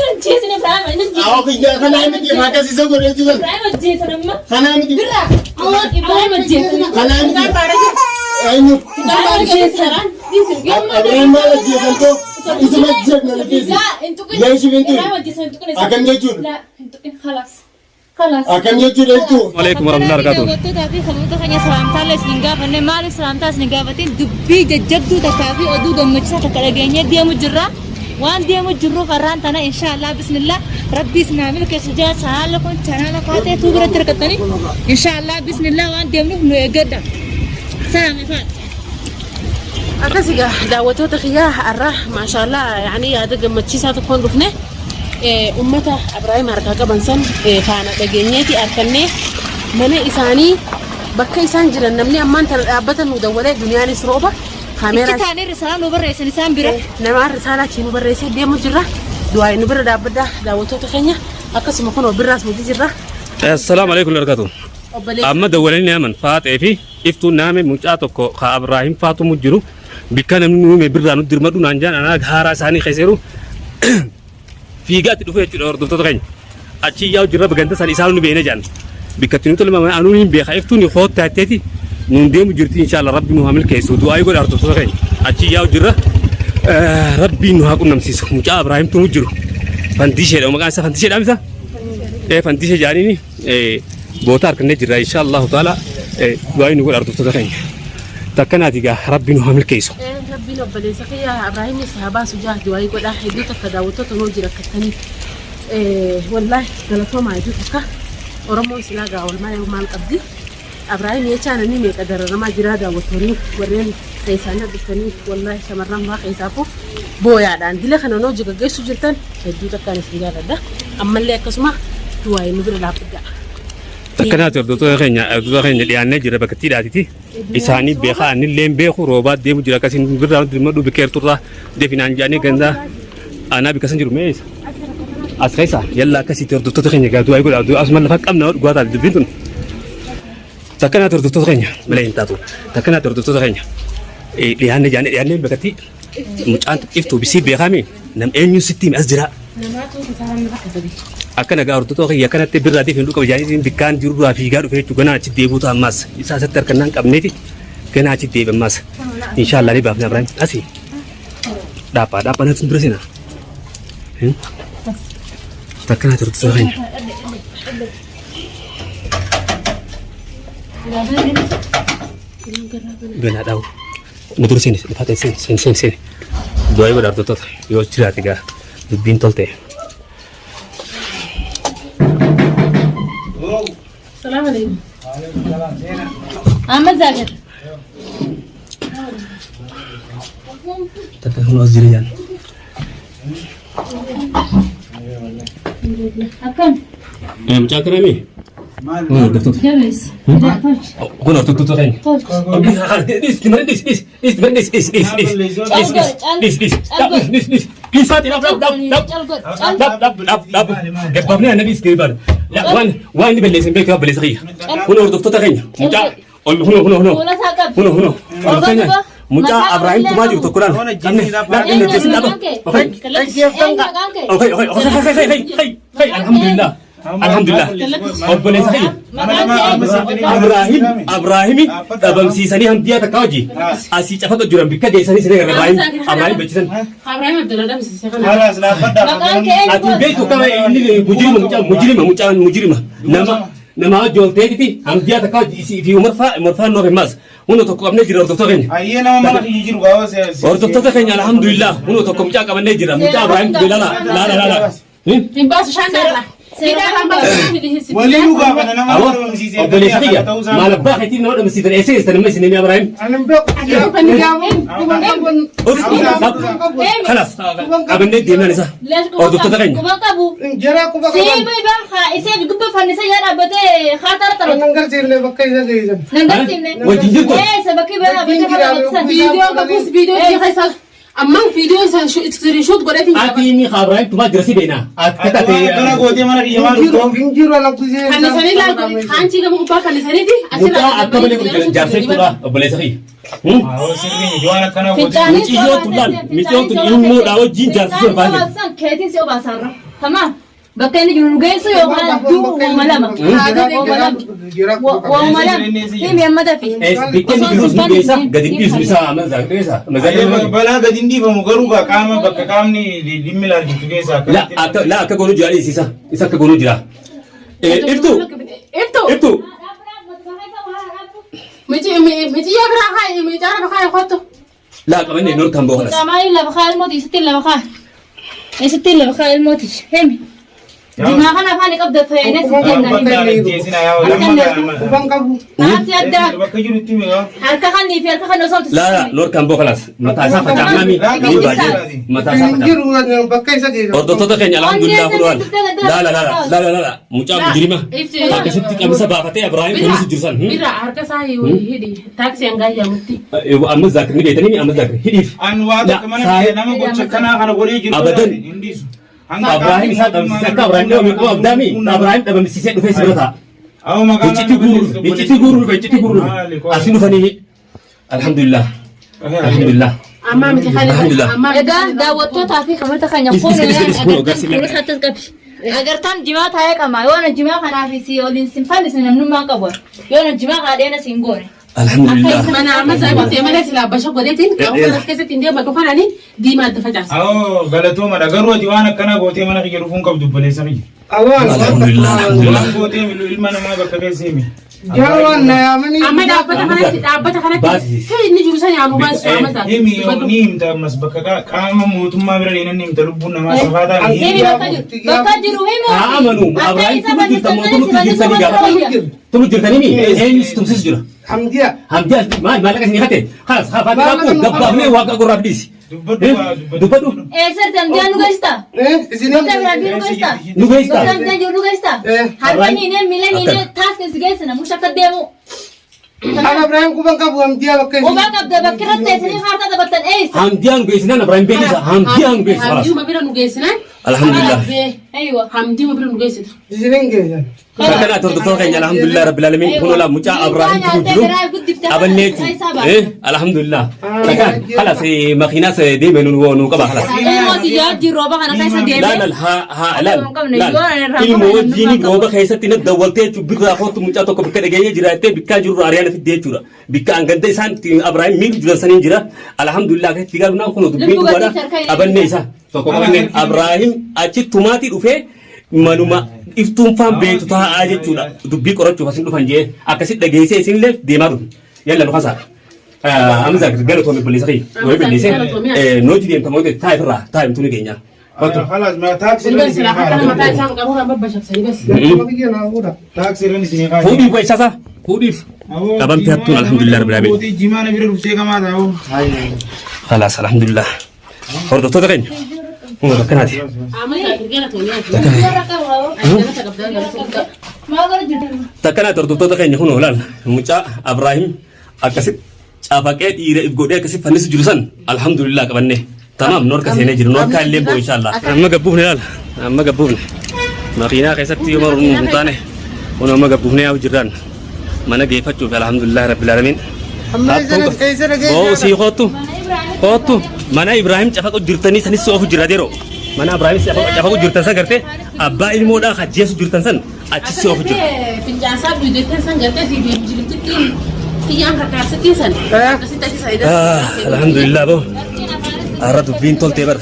Awwa kiyya kanaa miti akkasisa godhee jiran. Kanaa miti. Kanaa miti. Eenyu? Abrahaam maal ajjeesan koo? Isuma ajjeefna nuti. Yaa ishii bintu. Akkam jechuudha? Akkam jechuudha jechuudha? Alaikum warahmatullahi wabarakatuh. Daawwattootaa fi kabajamtoota keenya salaamtaalee isin gaafanne maaliif salaamtaa isin gaafatin dubbii jajjabduu takkaa fi oduu gammachiisaa takka dhageenyee deemu jirra. Waan deemu jirruuf har'aan tana inshaallah bismillah rabbii isin haa milkeessu jaa chaanaala kun chaanaala faatee tuu biratti hirkattanii inshaallah bismillah waan deemnuuf nu eeggadha. Salaam ifaadha. Akkas egaa daawwattoota kiyyaa har'a maashaallah yaani yaada gammachiisaa tokkoon dhufne ummata Abrahaam harkaa qaban san faana dhageenyeeti harkannee mana isaanii bakka isaan jiran namni ammaan tana dhaabbata nu dawwalee duniyaanis rooba Itti kaameeraa taanee risaalaa nu barreessan isaan bira. Namaan risaalaa kee nu barreessee deemu jirra du'aa nu bira dhaabbadhaa daawwattoota keenya akkasuma kunoo birraas nuti jirra. Assalaamu alaikum warahmatullahi Obboleessa Amma dawwalanii naaman faaxee fi iftuun naame mucaa tokko ka Abraahim faatumu jiru bikka namni nuume birraa nu dirmadhu naan jaan anaa haaraa isaanii keessa jiru fiigaatti dhufe jechuudha hordoftoota keenya. Achi yaa'u jirra ganda san isaan nu beekna jaan. Bikka itti nu tolmame anuu hin beeka iftuun koottaa jetteeti nuun deemu jirti inshallah rabbi nu haa milkeessu du'aa godha hordoftoota keenya. Achi yaa'u jirra rabbiin nu haa qunnamsiisu mucaa Abraahim tumu jiru. Fandisheedha maqaan isaa fandisheedha misa? Ee fandishee jaaniini boota harkannee jirra insha Allahu taala du'aa nu godha hordoftoota keenya. Takkanaati gaa rabbi nu haa milkeessu. Rabbiin obboleessa kiyya Abraahimis haa baasu jaa du'aa godhaa hedduu takka daawwattoota nuu jira akkattanii wallaahi galatoomaa hedduu takka Oromoon silaa gaa wal malee maal qabdi Abraahim jechaa namni meeqa dararamaa jiraa daawwattoonni warreen keessaan dhuftanii wallaahi shamarran faa keessaafuu booyaadhaan dila kana noo gaggeessu jirtan hedduu takkaan isin jaalladha ammallee akkasuma du'aa nu bira dhaabbadhaa. Takkanaati hordoftoota keenya dhiyaannee jira bakka itti hidhaatiti. Isaanii beekaa anillee hin beeku roobaa deemu jira akkasiin birraa dirmadhu bikkeerturraa definaan jedhanii gandaa aanaa bikka san jiru mee eessa? As keessa yalla akkasitti hordoftoota keenya gaa du'aa godha du'aa asuma lafa qabna dhugaa taate dubbiin tun. Takkanaati hordoftoota keenya malee hin taatu. Takkanaati hordoftoota keenya dhiyaannee jaannee dhiyaannee bakkatti mucaan iftuu bisii beekami nam eenyuun sitti hime as jira. Akka nagaa hordoftoota kiyya akkanatti birraa deebiin dhuqa bijaaniitiin bikkaan jiru duraa fiigaa dhufe jechuudha. Ganaa achi deebi'u ta'a ammaas. Isaa asatti harkannaan qabneeti ganaa achi deebi ammaas. Inshaallah ni baafna Ibrahim. Asii. Dhaaphaa dhaaphaa natti dura seenaa. Takkanaa hordoftoota keenya. Ganaa dhaabu. Nu dura seeni faatee seeni seeni seeni seeni. Du'aa godha hordoftoota yoo jiraate gaa dubbiin tolte. Salaam alaikum. Amma Zaakir. Takka kun as jira jaan. Akkam. Mucaa kanami? Kun hordoftoota. Jabeessi. Kun hordoftoota keenya. Dhis dhis dhis dhis dhis dhis dhis dhis dhis dhis dhis dhis dhis dhis dhis faati dhab dhab dhab dhab dhab dhab dhab dhab gabbaabnee anna dhis gabbaabne waan waan inni balleessan beekaa balleessa kiyya kun hordoftoota keenya mucaa ol huno huno huno Fuula isaa qabi. huno huno hordoftoota mucaa Abrahaim Tumaa jiru tokko laal qabne laal inni hojjeessin dhaba okay okay okay okay okay okay okay okay alhamdulillah alhamdulillah obboleessa kiyya Abraahim Abraahimi dhabamsiisanii hamdiyaa takka hojii asii cafaqa jiran bikka geessanii siree gara Abraahim Abraahim beeksisan Abrahaam Abdullah dhabamsiise kana. ati beektu kama inni mujrima mucaa mujrima mucaan mujrima nama nama joolteetiti hamdiyaa takka hojii isii fi umarfaa umarfaa nuuf himas hunda tokko qabnee jira hordoftoota keenya. Ayyee nama mana kiyya jiru gaawwa Hordoftoota keenya alhamdulillah hunda tokko mucaa qabannee jira mucaa Abraahim laala laala laala. Hin baasu shaan darra. Hidhaan hin baasu. Walii nu gaafata nama Awwa dhabamsiisee obboleessa kiyya maal abbaa keetiin nama dhabamsiisan eessa geessan amma isin Abraahim. Kalaas qabannee deemnaan isa hordoftoota keenya. Quba qabu. Jara quba qaban. Siima ibaa haa isee gubba fannisa yaa dhaabbatee haa tara Kan nan garsiifne bakka isa geessan. Nan garsiifne. Wajjin jirtu. Ee sabakii bira dhaabbatee haa taphatan. Viidiyoo qabus viidiyoo keessa. Ammaan viidiyoo isaan iskiriinshoot godheetiin jira. Ati inni Abrahaam tumaa jira si beena. Akka Ati waan akkana taate gootee mana kiyya maal dhuftu? Hin jiru ana gisee. Fannisanii laal kaancii gama gubbaa fannisaniiti mucaa akka malee godhu jaarsa jechuudha obboleessa kiyya. Awoo sirrii miti waan akkana gootee. Fincaanii Miciyyoon tun laal, miciyyoon tun ilmoodhaa wajjin jaarsa sun baay'ee. Obaasan keetiin si obaasaarra. Tamaam. Bakka inni jiru nu geessu yookaan du'u uuma lama. Uuma lama. Uuma lama. Himi amma dafi. Bikka inni jiru sun geessa gadi hin dhiisu isaa amma zaakirreessa. Balaa gadi hin dhiifamu garuu gaa qaama bakka qaamni dhimmi ilaalchisu keessaa La akka la akka goonuu jira dhiisi isa isa akka goonuu jira. Iftu Iftu. iftu Miciyyaa biraa kaa'i micaa lafa kaa'i kottu. laa qabanne norkaan bookanas. Maaliif lafa kaa ilmooti? Isittiin lafa kaa. Isittiin lafa kaa ilmooti. Himi. Jimaa kana afaan qabda fayyadee si kenna. Quban qabu. Haati addaa Bakka jirutti mi'a. harka kannii fi harka kan osoo La la norkaan bookanas mataa isaa facaafnami ni baay'ee mataa isaa Hin facaafna. jiru bakka isa geessan. Hordoftoota keenya alhamdulillah kun waan la la la la la la la mucaa mujrima akkasitti qamisa baafatee Abrahaam kunis jiru san. Birraa harka isaa hidhi taaksii hangaa yaamutti. Amma zaakirni beetanii amma zaakirni hidhiif. An waa tokko mana kiyya nama gocha kanaa kana godhee jiru. Abadan. Hin dhiisu. Abrahaam isaa dhabamsiisee akka Abrahaam dhabame qofa abdaami Abrahaam dhabamsiisee dhufee si bira taa'a. Awwa magaalaa Iccitii guuruu dhufe iccitii guuruu dhufe iccitii guuruu dhufe asii dhufanii alhamdulillah alhamdulillah. Ammaa miti kan Alhamdulillah. ammaa miti. Egaa daawwattootaa fi kamarta keenya Is- is- is- is- kun agarsiifne. kunuun qabi. Agartaan jimaa taa'ee qaba. Yoo na jimaa kanaaf si waliin sin fannisne namnummaa qabu. Yoo na jimaa kana dheena sin goone. Alhamdulillah. Mana amma isaa miti malee silaa basha godheetiin qaama as keessatti hin deematu kanani diimaa adda facaasa. Awoo galatoomadha garuu ati waan akkanaa gootee mana kiyya dhufuu hin qabdu obboleessa kiyya. Awwaan. Alhamdulillah alhamdulillah. Waan gootee ilma namaa bakka keessa himi. Jawaan na yaamanii. Amma dhaabbata kanatti dhaabbata kanatti Baasisi. kan inni jiru san yaanu baasu amma isaa. Himi ni himta ammas bakka qaama mootummaa bira deemanii ni himta lubbuun namaa safaa ta'an. Himi bakka jiru. Bakka jiru himu. Haa amanu Abrahaam tumu jirtan moo tumutti jirtanii gaafa. Tumu jirtanii mi eenyu si tumsisu jira. Hamdiya. Hamdi as maal maallaqa isin hate kalas haa faati qabu gabbaafnee waaqa gurraaf dhiisi. Dubbadhu waa dubbadhu. Dubbadhu Eessatti hamdiyaan nu geessita? Isin Bakka biraan nu geessita? nu geessita. Bakka hamdiyaan jiru nu geessita? Harka niinee miila niinee taaksii si geessina musha akka deemu. Ana Ibrahim quban qabu hamdiya bakka isin. Obaa qabda bakki irratti teessanii kaartaa taphattan eessa? Hamdiyaan geessinaan Abrahaam beekisa hamdiyaan geessu kalas. Hamdiuma bira nu geessinaan. Alhamdulillah. Aywa. Hamdiuma bira nu geessita. Isinin geessan. Bakka hordoftoota keenya alhamdulillah rabbil alamin kun ola mucaa Abrahaam tumu jiru qabannee jechuudha. Alhamdulillah. Takkaan kalas makiinaas deemee nu nu qaba kalas. Ilmooti yaa jiru rooba kana keessa Laal deemee. haa haa laal laal ilmoo wajjin rooba keessatti na dawwaltee jechuudha birraa kootu mucaa tokko bikka dhageenye jira jettee bikkaa jiru ariyaana fiddee jechuudha. Bikka hanganda isaan ittiin Abrahaam miidhu jiran saniin jira. Alhamdulillah akkasitti fiigaa dhufnaan kun dubbiin dhugaadha. Qabannee isa tokko qabannee Abrahaam achi tumaatii dhufee manuma iftuun faan beektu taa'aa jechuudha. Dubbii qorachuuf asin dhufan jee akkasitti dhageessee isinillee deemaa dhufe. Yalla nu kasaa. Amma zaakir galatoomii obboleessa kiyya. Yoo billeesse noo jireenya moo taa'e irraa taa'e tuni keenya. Bakka. Khalas ma taaksii irra Bas isinii silaa akka kaa'e. mataa isaa qaruuraan babbashaqsanii bas. Akkuma biyya naa fuudha. Taaksii irra isinii kaa'e. Fuudhiif wayisaasa fuudhiif. Awoo, Qabamtee hattuun alhamdulillah rabbil alamin. Gootii jimaa na bira dhuftee kamaa taa'u. Khalaas alhamdulillah. Hordoftoota keenya. Kun akkanaati. Amma isaa galatoomii ati. Galata qabdaa galata. Takkanaati hordoftoota keenya kun olaal mucaa Abrahaam akkasitti cafaqee dhiira if godhee akkasitti fannisu jiru san alhamdulillah qabanne. Tamaam noorka seenee jiru noorka illee boo inshallah. Amma gabbuufne laal amma gabbuufne. Makiinaa keessatti yoo maru hin taane kun amma gabbuufne yaa'u jirraan mana geeffachuuf alhamdulillah rabbil alamin. Amma eessa dhageessa? Boo sii kootu kootu mana Ibrahim cafaqu jirtanii sanis oofu jira deroo mana Ibrahim cafaqu jirtan san gartee abbaa ilmoodhaa hajjeesu jirtan san achi si oofu jira. Fincaasaa biyyoottan san gartee si jirtittiin xiyyaan kakkaasittiin san. Akkasitti achi sa Ah, Alhamdulillah boo har'a dubbiin toltee bara.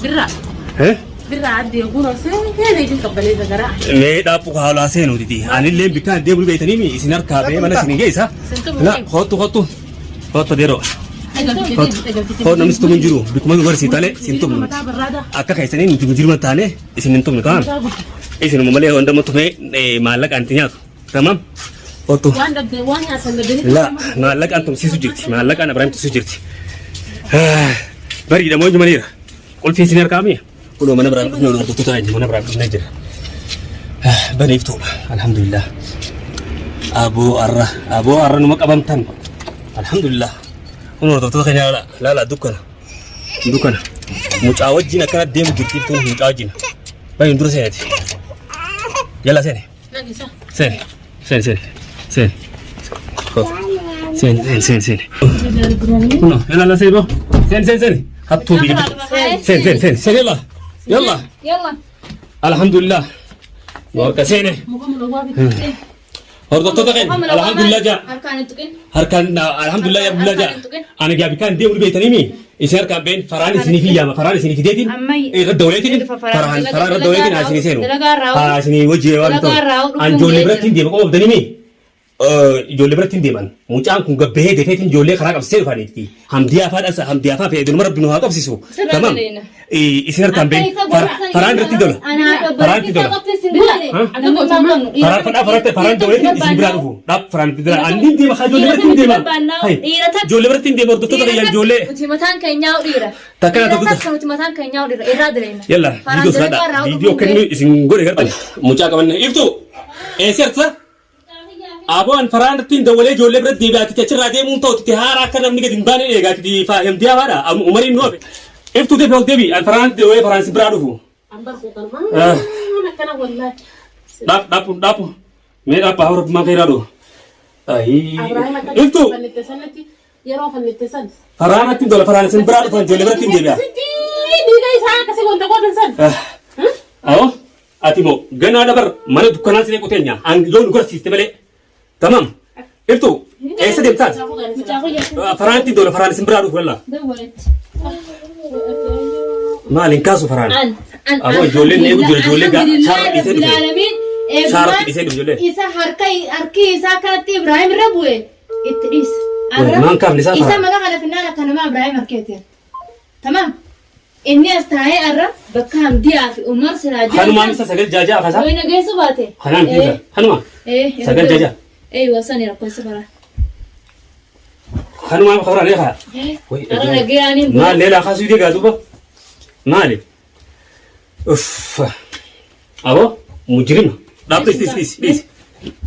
Birraa. Eh? Birraa addee guuroo seenee isin qabbalee zagaraa. Mee dhaabbu haalaa seenuu didi. Anillee bikkaan deemuu beektanii mi isin harkaa ba'ee mana isin geessa. Na kootu kootu kootu deroo. Kootu namni si tumu hin jiru bikkuma nu barsiisu taane si hin tumnu. Akka keessanii nuti mujirma taane isin hin tumnu tamam. Isinuma malee wanta tumee maallaqaan itti nyaatu tamam. Kootu. Waan dhabde waan nyaatan dhabde. La maallaqaan tumsiisu jirti maallaqaan Ibrahim tumsiisu jirti. Bariidha moo ijumaniira. Qulfii isin harkaa mi'a. Kunoo mana biraan dhufnee hordoftoota keenya mana biraan dhufnee jira. Baniiftuudha alhamdulillah. Aboo arra aboo arra numa qabamtan alhamdulillah. Kun hordoftoota keenya laala laala dukkana. Dukkana. Mucaa wajjin akkana deemu jirti iftuun mucaa wajjin. Baay'een dura seenati. Yalla seeni. Seeni. Seeni seeni. Seeni. Seeni seeni seeni seeni. Kuno yalla yalla seeni bo. Seeni seeni seeni. Hattuu biyya. Seeni seeni seeni seeni yalla. Yalla. Yalla. Alhamdulillah. Warqa seene. Hordoftoota keenya alhamdulillah jaa. Harkaan hin tuqin. Harkaan alhamdulillah yaa billah jaa. Ani gaa bikkaan deemu beektanii mi? Isin harkaan been faraan isinii fi yaama faraan isinii fideetiin irra dawleetiin faraan faraan irra dawleetiin haa isinii seenu. Haa isinii wajji waan ta'u. An ijoollee biratti hin deema qofa obdanii mi? Ijoollee biratti hin deeman. Mucaan kun gabbahee defeetiin ijoollee karaa qabsisee dhufaaniitti. Hamdiyaa faa dhasa hamdiyaa faa fe'ee rabbi nu haa qabsiisu. Tamam. Isin harkaan been faraan irratti dola. Faraan itti dola. Faraan fadhaa faraatti faraan dawleetiin isin biraa dhufu. Dhaab faraan itti dola. Anni deema haa ijoollee biratti hin deema. Ijoollee biratti hin deema hordoftoota kiyyaa ijoollee. Nuti mataan keenyaa dhiira. Takka Dhiira tokko takka nuti mataan keenyaa dhiira irraa direena. Yalla viidiyoo sirraadha. Viidiyoo akka inni isin godhe gartan. Mucaa qabanne iftu. Eessarta? Aboo an faraan ittiin dawwalee ijoollee biratti deebi'aati achirraa deemuun ta'u itti haara akka namni gadi hin baane eegaati hamdiyaa faadha umariin nu hafe. Iftu deebi ol deebi an faraan dawwalee faraan si biraa dhufu. Dhaap dhaap dhaap mee dhaap haa rabbi maa keeraa dhufu. Iftu Yeroo fannitte san. faraan ittiin dola faraan isin biraa dhufan ijoollee biratti hin deebi'a. Dhiiga isaa akkasii wanta gootan san. Awoo ati moo ganaa dabar mana dukkanaa siree qoteenya yoo nu garsiiste malee. Tamam. Iftu eessa deemtaati? Mucaa kiyya. Faraan ittiin dola faraan isin biraa dhufu wallaa. Dawwaletti. Maal hin kaasu faraan? An an Aboo ijoolleen eegu jira ijoollee gaa shaara dhiisee dhufe. Shaara dhiisee dhufe ijoollee. Isa harka harki isaa kanatti Ibrahim irra bu'e itti dhiisa. Wai, maan kaafne isaa Isa faraan? mana kana finnaan akka nama Ibrahim harkeeti. Tamam. Inni as taa'ee arra bakka Hamdiyaa fi Umar silaa jiran. Kanumaan isa sagal jaajaa akasaa? Wayna geessu baate. Kanaan fiisa. Kanuma. Sagal jaajaa. Wasani rakkoofsa faraa. Kanumaan faraan eekaa. Wai, Har'a nagayaaniin Maal leelaa kaasuu deegaa duuba? Maali? Uff. Aboo mujrima. Dhaabbi dhiisi dhiisi dhiisi.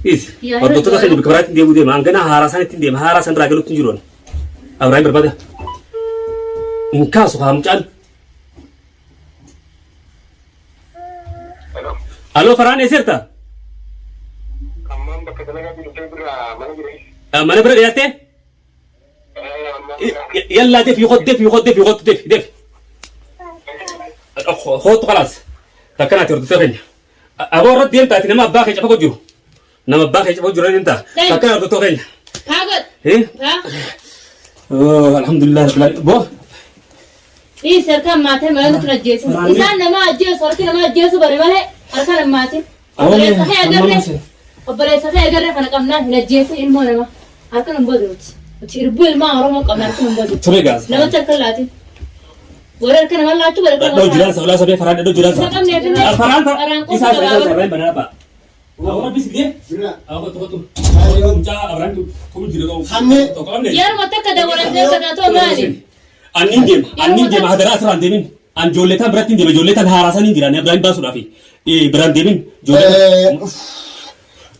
Dhiisi. Hordoftoota keenya bakka biraatti deemuu deema. Hangana haaraa isaan ittiin deema. Haaraa isaan irraa galuutti hin jiru. Abrahaam barbaada. Hin kaasu haa mucaan. Aloo faraan eessa jirta? Ammaan bakka dalagaa jiru bira mana jira. Mana bira dhiyaattee? Yallaa defi hot defi hot defi hot defi defi. Hootu kalaas. Takkanaati hordoftoota keenya. Aboo irratti deemtaati nama abbaa kee cafa jiru. Nama abbaa kee cafa jiru deemtaa. Takkana hordoftoota keenya. Paagot. Eh? Paa. Oh, alhamdulillah rabbil alamin. Bo. Dhiisi harkaan maatee malee nutti ajjeesu. Isaan nama ajjeesu harki nama ajjeesu bare malee harkaan hin maatin. Obboleessa kee agarree obboleessa kee agarree kana qabnaa hin ajjeesin ilmoo nama. Harkaan hin boodu nuti. Nuti irbuu ilmaa Oromoo qabna harkaan hin boodu. Ture gaas. Namatti harka laatin. Warra harka nama laachuu bare Dhadhoo jiraan sa olaa sabee faraan dhadhoo jiraan sa. Isa qabne finne. Faraan Faraan isaa qofa isaa gabaabaa. isaa banaa ba. Awwa rabbi sidee. Bira. Awwa tokko tokko. Mucaa Abrahaam tokko jira qabu. Hammee. Tokko qabne. Yeruma takka dabalatee kana ta'u maali? Annin deema. Annin deema hadaraa asirraan deemin. An ijoollee tan biratti hin deema. Ijoollee tan haaraa san hin jira. Ani Abrahaam baasuudhaaf biraan deemin. Ijoollee.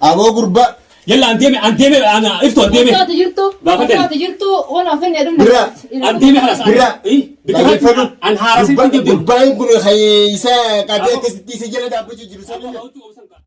Aboo gurbaa. Yalla an deeme an deeme ana iftu an deeme. Osooti jirtu. Gaafadhe. Osooti jirtu. Waan hafin jedhu. Bira. An deeme halas. Bira. Dhaggeeffadhu. An haaraa san hin deemu. Gurbaan kun isa qabee akkasitti isa jala dhaabbachuu jiru sana.